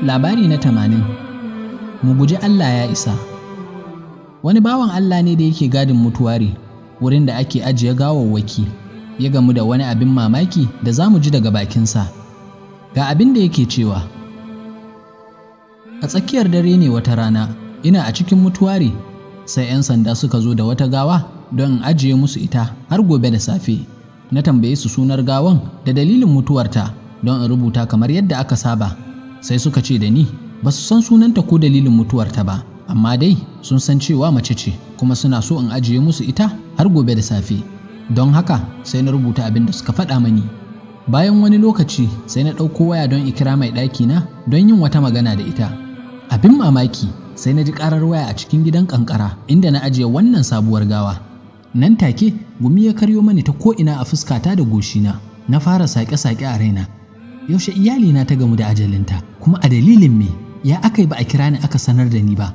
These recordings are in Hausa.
Labari na 80. Mu guji Allah ya isa. Wani bawan Allah ne da yake gadin mutuwari, wurin da ake ajiye gawawwaki, ya gamu da wani abin mamaki da za mu ji daga bakinsa. Ga abin da yake cewa: A tsakiyar dare ne wata rana, ina a cikin mutuwari, sai 'yan sanda suka zo da wata gawa don in ajiye musu ita har gobe da safe. Na tambaye su sunar gawan da dalilin mutuwarta don in rubuta kamar yadda aka saba. Sai suka ce da ni ba su san sunanta ko dalilin mutuwarta ba, amma dai sun san cewa mace ce kuma suna so in ajiye musu ita har gobe da safe. Don haka sai na rubuta abin da suka faɗa mani. Bayan wani lokaci sai na ɗauko waya don in kira mai ɗakina don yin wata magana da ita. Abin mamaki, sai na ji ƙarar waya a cikin gidan ƙanƙara inda na ajiye wannan sabuwar gawa. Nan take gumi ya karyo mani ta ko'ina a fuskata da goshina. Na fara saƙe-saƙe a raina. Yaushe iyalina ta gamu da ajalinta, kuma a dalilin me? Ya aka yi ba a kira ni aka sanar da ni ba?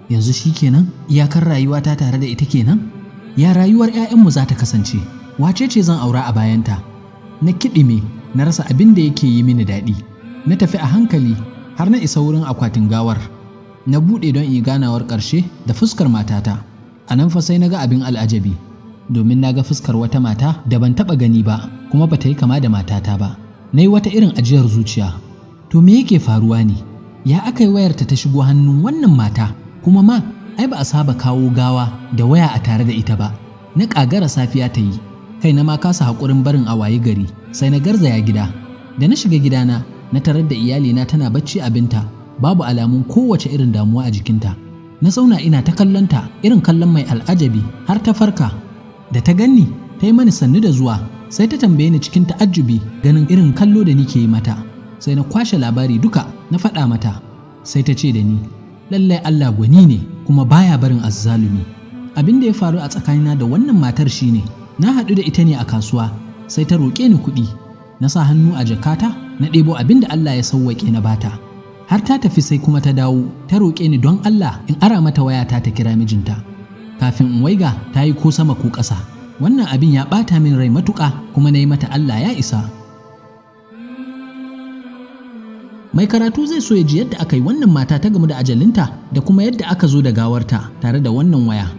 Yanzu shi kenan, iyakar rayuwata tare da ita kenan? Ya rayuwar 'ya'yanmu za ta kasance? Wace ce zan aura a bayanta? Na kiɗime, na rasa abin da yake yi mini daɗi. Na tafi a hankali har na isa wurin akwatin gawar. Na buɗe don in yi ganawar ƙarshe da fuskar matata. A nan fa sai na ga abin al'ajabi, domin na ga fuskar wata mata da ban taɓa gani ba, kuma ba ta yi kama da matata ba. Na yi wata irin ajiyar zuciya. To me yake faruwa ne? Ya aka yi wayarta ta shigo hannun wannan mata? Kuma ma, ai ba a saba kawo gawa da waya a tare da ita ba. Na ƙagara safiya ta yi, kai na ma kasa haƙurin barin a wayi gari, sai na garzaya gida. Da na shiga gidana, na tarar da iyalina tana bacci abinta, babu alamun kowace irin damuwa a jikinta. Na zauna ina ta kallonta irin kallon mai al'ajabi har ta farka. Da ta ganni, ta yi mani sannu da zuwa, sai ta tambaye ni cikin ta'ajjubi ganin irin kallo da nike yi mata. Sai na kwashe labari duka na faɗa mata. Sai ta ce da ni, lallai Allah gwani ne kuma baya barin azzalumi. Abin da ya faru a tsakanina da wannan matar shine, na haɗu da ita ne a kasuwa, sai ta roƙe ni kuɗi. Na sa hannu a jakata, na ɗebo abin da Allah ya sauwaƙe na bata. Har ta tafi sai kuma ta dawo, ta roƙe ni don Allah in ara mata wayata ta kira mijinta. Kafin in waiga ta yi ko sama ko ƙasa. Wannan abin ya ɓata min rai matuƙa kuma na yi mata Allah ya isa. Mai karatu zai so ya ji yadda aka yi wannan mata ta gamu da ajalinta da kuma yadda aka zo da gawarta tare da wannan waya.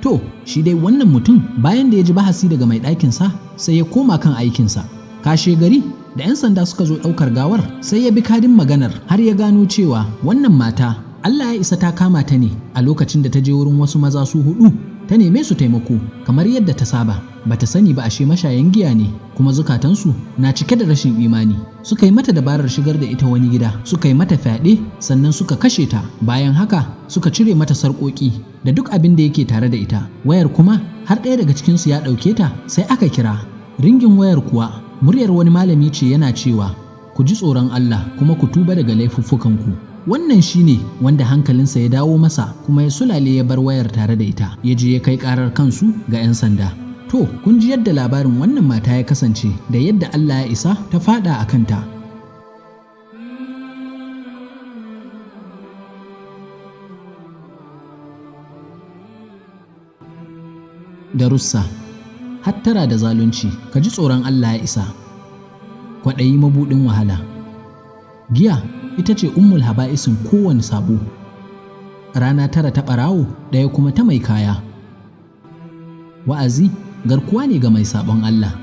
To, shi dai wannan mutum bayan da ya ji bahasi daga mai ɗakinsa sai ya koma kan aikinsa. Kashe gari da 'yan sanda suka zo ɗaukar gawar sai ya bi kadin maganar har ya gano cewa wannan mata Allah ya isa ta kama ta ne a lokacin da ta je wurin wasu maza su 4 ta neme su taimako kamar yadda ta saba. Bata sani ba ashe mashayan giya ne kuma zukatansu na cike da rashin imani. Suka yi mata dabarar shigar da ita wani gida, suka yi mata fyaɗe sannan suka kashe ta. Bayan haka suka cire mata sarƙoƙi da duk abin da yake tare da ita. Wayar kuma har ɗaya daga cikinsu ya ɗauke ta sai aka kira. Ringin wayar kuwa muryar wani malami ce yana cewa, ku ji tsoron Allah kuma ku tuba daga laifuffukanku. Wannan shine wanda hankalinsa ya dawo masa kuma ya sulale ya bar wayar tare da ita, ya je ya kai karar kansu ga 'yan sanda. To, kun ji yadda labarin wannan mata ya kasance da yadda Allah ya isa ta fada a kanta. Darussa. Hattara da zalunci, ka ji tsoron Allah ya isa. Kwaɗayi mabuɗin wahala. Giya ita ce ummul haba'isin kowane sabo. Rana 9 ta ɓarawo, ɗaya kuma ta mai kaya. Wa'azi garkuwa ne ga mai sabon Allah.